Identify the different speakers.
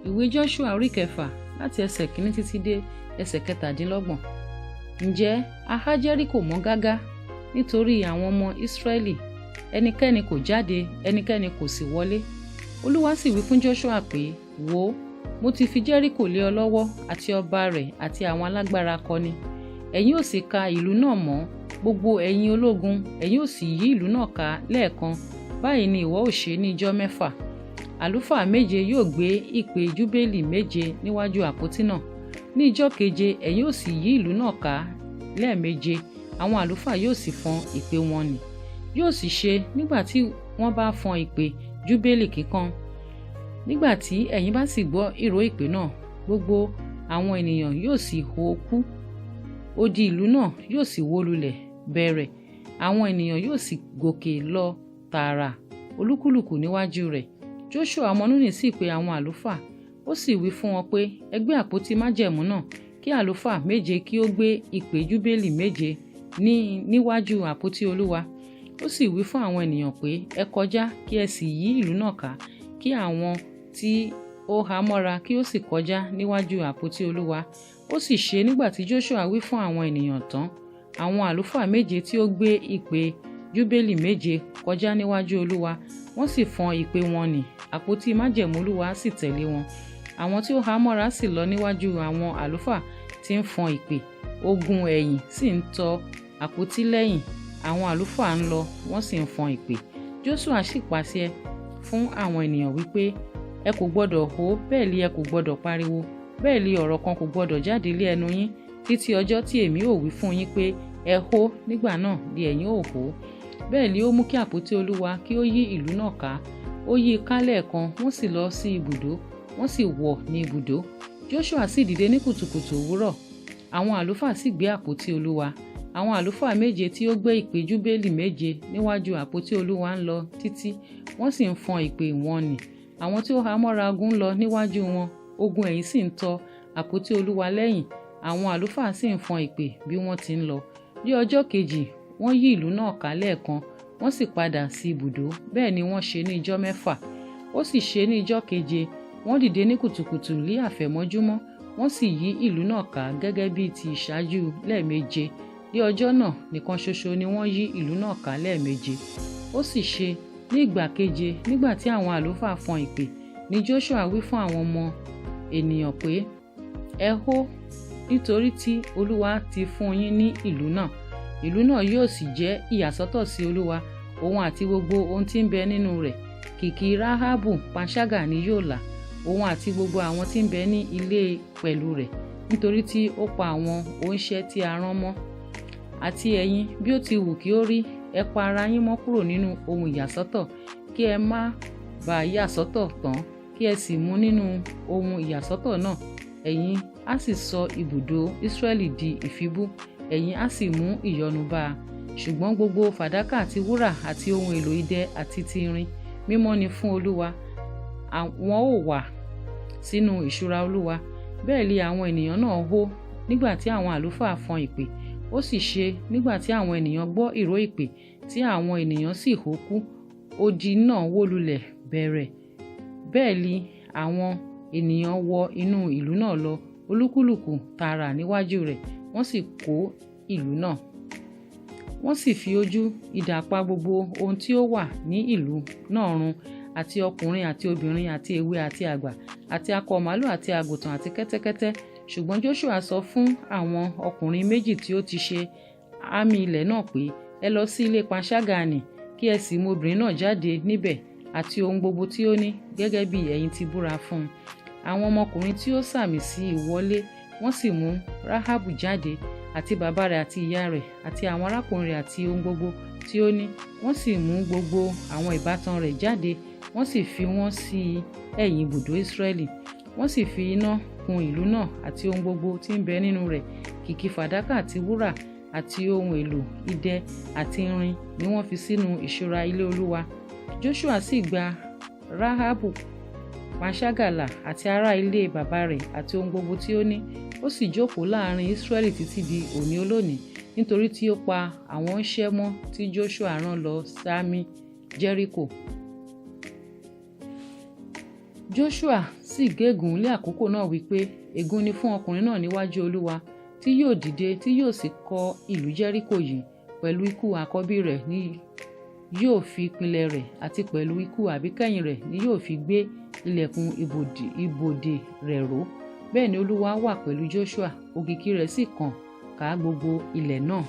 Speaker 1: Ìwé Joshua orí kẹfà láti ẹsẹ̀ kìíní títí dé ẹsẹ̀ kẹtàdínlọ́gbọ̀n. Ǹjẹ́ a há Jẹ́ríkò mọ́ gágá nítorí àwọn ọmọ Ísírẹ́lì, ẹnikẹ́ni kò jáde, ẹnikẹ́ni kò sì wọlé. Olúwa sì wí fún Joshua pé, wò ó, mo ti fi Jẹ́ríkò lé ọ lọ́wọ́ àti ọba rẹ̀ àti àwọn alágbára akọni. Ẹ̀yin ó sì ka ìlú náà mọ́, gbogbo ẹ̀yin ológun, ẹ̀yin ó sì yí ìlú náà ká lẹ́ẹ̀kan. Báyìí ni ìwọ ó ṣe ní ijọ́ mẹ́fà. Àlùfáà méje yóò gbé ìpè júbélì méje níwájú àpótí náà. Ní ijọ́ keje ẹ̀yin ó sì yí ìlú náà ká lẹ́ẹ̀méje, àwọn àlùfáà yóò sì fọn ìpè wọn nì. Yóò sì ṣe nígbà tí wọ́n bá fọn ìpè júbélì kíkan. Nígbà tí ẹ̀yin bá sì gbọ́ ìró ìpè náà, gbogbo àwọn ènìyàn yóò sì hó kú. Odi ìlú náà yóò sì wó lulẹ̀ bẹ̀rẹ̀, àwọn ènìyàn yóò sì gòkè lọ tààrà, olúkúlùkù níwájú rẹ̀. Joshua ọmọ Núnì sì pe àwọn àlùfáà, ó sì wí fún wọn pé, ẹ gbé àpótí májẹ̀mú náà, kí àlùfáà méje kí ó gbé ìpè júbélì méje ní níwájú àpótí Olúwa. Ó sì wí fún àwọn ènìyàn pé, ẹ kọjá kí ẹ sì yí ìlú náà ká, kí àwọn tí ó há mọ́ra kí ó sì kọjá níwájú àpótí Olúwa. Ó sì ṣe nígbà tí Joshua wí fún àwọn ènìyàn tán, àwọn àlùfáà méje tí ó gbé ìpè júbélì méje kọjá níwájú Olúwa, wọ́n sì fọn ìpè wọn nì, àpótí májẹ̀mú Olúwa sì tẹ̀lé wọn. Àwọn tí ó há mọ́ra sì lọ níwájú àwọn àlùfáà tí ń fọn ìpè, ogun ẹ̀yìn sì ń tọ àpótí lẹ́yìn, àwọn àlùfáà ń lọ, wọ́n sì ń fọn ìpè. Joshua sì pàṣẹ fún àwọn ènìyàn wípé, ẹ kò gbọdọ̀ hó, bẹ́ẹ̀ li ẹ kò gbọdọ̀ pariwo, bẹ́ẹ̀ li ọ̀rọ̀ kan kò gbọdọ̀ jáde lé ẹnu yín títí ọjọ́ tí èmi ó wí fún yín pé ẹ hó, nígbà náà li ẹ̀yin ó hó. Bẹ́ẹ̀ li ó mú kí àpótí Olúwa kí ó yí ìlú náà ká. Ó yí i ká lẹ́ẹ̀kan, wọ́n sì lọ sí ibùdó, wọ́n sì wọ̀ ní ibùdó. Joshua sì dìde ní kùtùkùtù òwúrọ̀. Àwọn àlùfáà sì gbé àpótí Olúwa. Àwọn àlùfáà méje tí ó gbé ìpè júbélì méje níwájú àpótí Olúwa ń lọ títí, wọ́n sì ń fọn ìpè wọn nì. Àwọn tí ó há mọ́ra ogun ń lọ níwájú wọn, ogun ẹ̀yìn sì ń tọ àpótí Olúwa lẹ́yìn. Àwọn àlùfáà sì ń fọn ìpè bí wọ́n ti ń lọ. Ní ọjọ́ kejì, wọ́n yí ìlú náà ká lẹ́ẹ̀kan, wọ́n sì padà sí ibùdó. Bẹ́ẹ̀ ni wọ́n ṣe ní ijọ́ mẹ́fà. Ó sì ṣe ní ijọ́ keje, wọ́n dìde ní kùtùkùtù lí àfẹ̀mọ́júmọ́, wọ́n sì yí ìlú náà ká gẹ́gẹ́ bí ti ìṣáájú lẹ́ẹ̀méje. Ní ọjọ́ náà nìkan ṣoṣo ni wọ́n yí ìlú náà ká lẹ́ẹ̀méje. Ó sì ṣe ní ìgbà keje, nígbà tí àwọn àlùfáà fọn ìpè, ní Joshua wí fún àwọn ọmọ ènìyàn pé, ẹ hó, nítorí tí Olúwa ti fún yín ní ìlú náà. Ìlú náà yóò sì jẹ́ ìyàsọ́tọ̀ sí Olúwa, òun àti gbogbo ohun tí ń bẹ nínú rẹ̀. Kìkì Rahabu panṣágà ni yóò là, òun àti gbogbo àwọn tí ń bẹ ní ilé pẹ̀lú rẹ̀, nítorí tí ó pa àwọn oníṣẹ́ tí a rán mọ́. Àti ẹ̀yin, bí ó ti wù kí ó rí, ẹ pa ara yín mọ́ kúrò nínú ohun ìyàsọ́tọ̀, kí ẹ má bà á yàsọ́tọ̀ tán, kí ẹ sì mú nínú ohun ìyàsọ́tọ̀ náà. Ẹ̀yin á sì sọ ibùdó Ísírẹ́lì di ìfibú, ẹ̀yin á sì mú ìyọnu bá a. Ṣùgbọ́n gbogbo fàdákà àti wúrà àti ohun èlò idẹ àti ti irin mímọ́ ni fún Olúwa, wọn ó wà sínú ìṣúra Olúwa. Bẹ́ẹ̀ li àwọn ènìyàn náà hó nígbà tí àwọn àlùfáà fọn ìpè. Ó sì ṣe nígbà tí àwọn ènìyàn gbọ́ ìró ìpè, tí àwọn ènìyàn sì hó kú, odi náà wó lulẹ̀ bẹ̀rẹ̀. Bẹ́ẹ̀ li àwọn ènìyàn wọ inú ìlú náà lọ, olúkúlùkù tààrà níwájú rẹ̀, wọ́n sì kó ìlú náà. Wọ́n sì fi ojú idà pa gbogbo ohun tí ó wà ní ìlú náà run, àti ọkùnrin àti obìnrin àti èwe àti àgbà, àti akọ màlúù àti àgùntàn àti kẹ́tẹ́kẹ́tẹ́. Ṣùgbọ́n Joshua sọ fún àwọn ọkùnrin méjì tí ó ti ṣe àmì ilẹ̀ náà pé, ẹ lọ sí ilé panṣágà nì, kí ẹ sì mú obìnrin náà jáde níbẹ̀ àti ohun gbogbo tí ó ní, gẹ́gẹ́ bí ẹ̀yin ti búra fún un. Àwọn ọmọkùnrin tí ó sàmì sí ìwọlé, wọ́n sì mú Rahabu jáde, àti bàbá rẹ̀ àti ìyá rẹ̀, àti àwọn arákùnrin rẹ̀ àti ohun gbogbo tí ó ní. Wọ́n sì mú gbogbo àwọn ìbátan rẹ̀ jáde, wọ́n sì fi wọ́n sí ẹ̀yìn ibùdó Ísírẹ́lì. Wọ́n sì fi iná kun ìlú náà àti ohun gbogbo tí ń bẹ nínú rẹ̀, kìkì fàdákà àti wúrà àti ohun èlò idẹ àti irin ni wọ́n fi sínú ìṣúra ilé Olúwa. Joshua sì gba Rahabu panṣágà là àti ará ilé bàbá rẹ̀ àti ohun gbogbo tí ó ní. Ó sì jókòó láàrin Ísírẹ́lì títí di òní olónìí, nítorí tí ó pa àwọn oníṣẹ́ mọ́ tí Joshua rán lọ sámi Jẹ́ríkò. Joṣua sì gégùn-ún lé àkókò náà wí pé, Ègún ni fún ọkùnrin náà níwájú Olúwa tí yóò dìde tí yóò sì kọ́ ìlú Jẹ́ríkò yìí. Pẹ̀lú ikú àkọ́bí rẹ̀ ni yóò fi pilẹ̀ rẹ̀, àti pẹ̀lú ikú àbíkẹ́yìn rẹ̀ ni yóò fi gbé ìlẹ̀kùn ibodè rẹ̀ ró. Bẹ́ẹ̀ ni Olúwa wà pẹ̀lú Joṣua, òkìkí rẹ̀ sì kàn ká gbogbo ilẹ̀ náà.